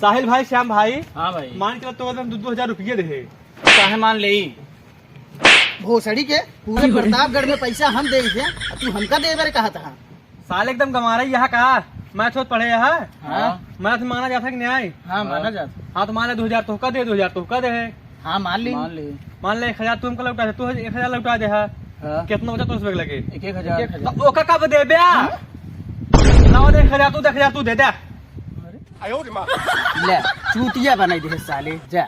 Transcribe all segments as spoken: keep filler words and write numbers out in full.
साहिल भाई, श्याम भाई, हाँ भाई। मान के तो दो, दो हजार रुपये दे। काहे मान लेई? भोसड़ी के, पूरे प्रतापगढ़ में पैसा हम देई थे, तू हमका देबे रे कहत हा। साले एकदम गंवारा ही यहाँ का। Math होत पढ़े यहाँ। हाँ। Math माना जात है कि नाहीं? हाँ, माना जात। हाँ, तो मान ले दो हजार तोहका दे, दो हजार तोहका दे है। हाँ, मान ली। मान ली। मान ले एक हजार तू हमका लौटा दे, तू एक हजार लौटा दे है। हाँ। कितना बचा तो उसमें लगे? एक एक हजार। तो ओका कब देबे? हाँ? लाओ दे एक हजार तू, दे एक हजार तू दे दे। ले, चूतिया बनाई दे साले, जा।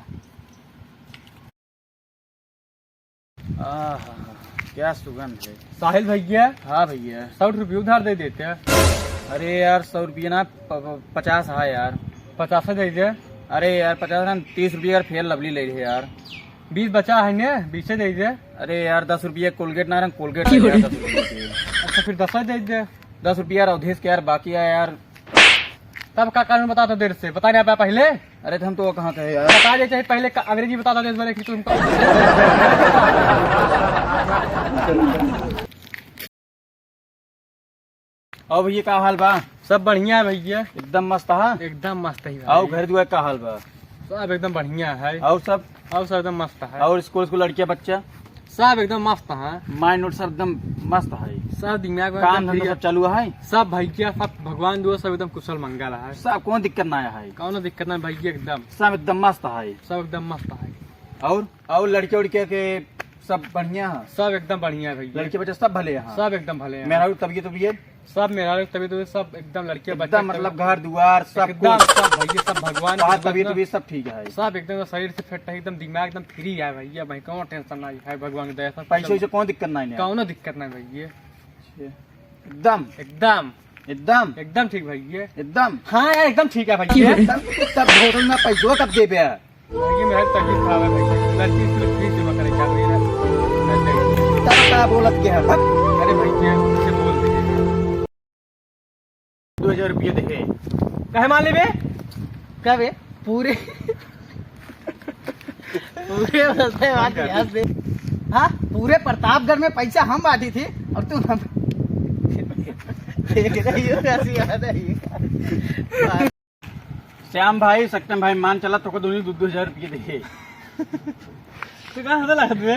आहा, क्या सुगंध है। साहिल भैया। हाँ भैया। सौ रुपये उधार दे देते। अरे यार, सौ रुपये ना, प-, प-, पचास है यार। पचास दे दे। अरे यार, पचास ना, तीस रुपये का fair and lovely ले ले यार। बीस बचा है ने, बीसे दे दे। अरे यार, दस रुपये Colgate ना रहा, Colgate ले यार, दस रुपये के। अच्छा, फिर दस दे दे। दस रुपये यार, अवधेश के यार, बाकी है यार। तब का कानून बता तो देर से, बता नहीं पाया पहले? अरे तो हम तो वो कहाँ थे यार? बता दे, चाहे पहले का अंग्रेजी बता दो, इस बार कि तुमको। और भैया, का हाल बा? सब बढ़िया है भैया। एकदम मस्त हा? एकदम मस्त ही भाई। और घर दुआर का हाल बा? सब एकदम बढ़िया है। और सब? और सब एकदम मस्त है। और स्कूल, स्कूल लड़किया बच्चा? सब एकदम मस्त है। Mind note सब एकदम मस्त है। सब दिमाग में काम एकदम धंधा free सब है। चालू है? सब भैया, सब भगवान दुआ, सब एकदम कुशल मंगल है। सब कौनो दिक्कत ना आया है? कौनो दिक्कत ना भैया, एकदम। सब एकदम मस्त है? सब एकदम मस्त है। और, और लड़के उड़के के सब बढ़िया है? सब एकदम बढ़िया है भैया। लड़के बच्चे सब भले हैं? सब एकदम भले हैं। मेहरारू तबीयत, तबीयत? सब मेहरारू तबीयत, सब एकदम लड़के बच्चे एकदम, मतलब, घर दुआर सब एकदम कुछ? सब भैया, सब भगवान का की तबीयत, मतलब तबीयत सब ठीक है? सब एकदम शरीर से fit है, एकदम दिमाग एकदम free है भैया, भाई कौनो tension नहीं है, भगवान की दया से। पैसे वैसे कौनो दिक्कत नहीं है? कौनो दिक्कत नहीं भैया। एकदम? एकदम। एकदम? एकदम ठीक भैया। एकदम? हाँ यार, एकदम ठीक है भैया। एकदम? तब होटल में पैसवा कब देबे? भैया, मेरा तबीयत खराब है भैया, लड़की इसमें फीस जमा करे क्या भैया? तब का बोलत के है? हट। अरे भैया, उनसे बोल दे। दो हजार रुपये दे। काहे मान लेबे? का बे? पूरे, पूरे बोलते हैं, बात ध्यान से। हाँ, पूरे प्रतापगढ़ में पैसा हम बांटी थी और तू हम देख रही हो, कैसी बात है ये? श्याम भाई, सत्यम भाई, मान चला, तोको दोनों दो दो हजार रुपये देखे। तू कहाँ से लागत बे?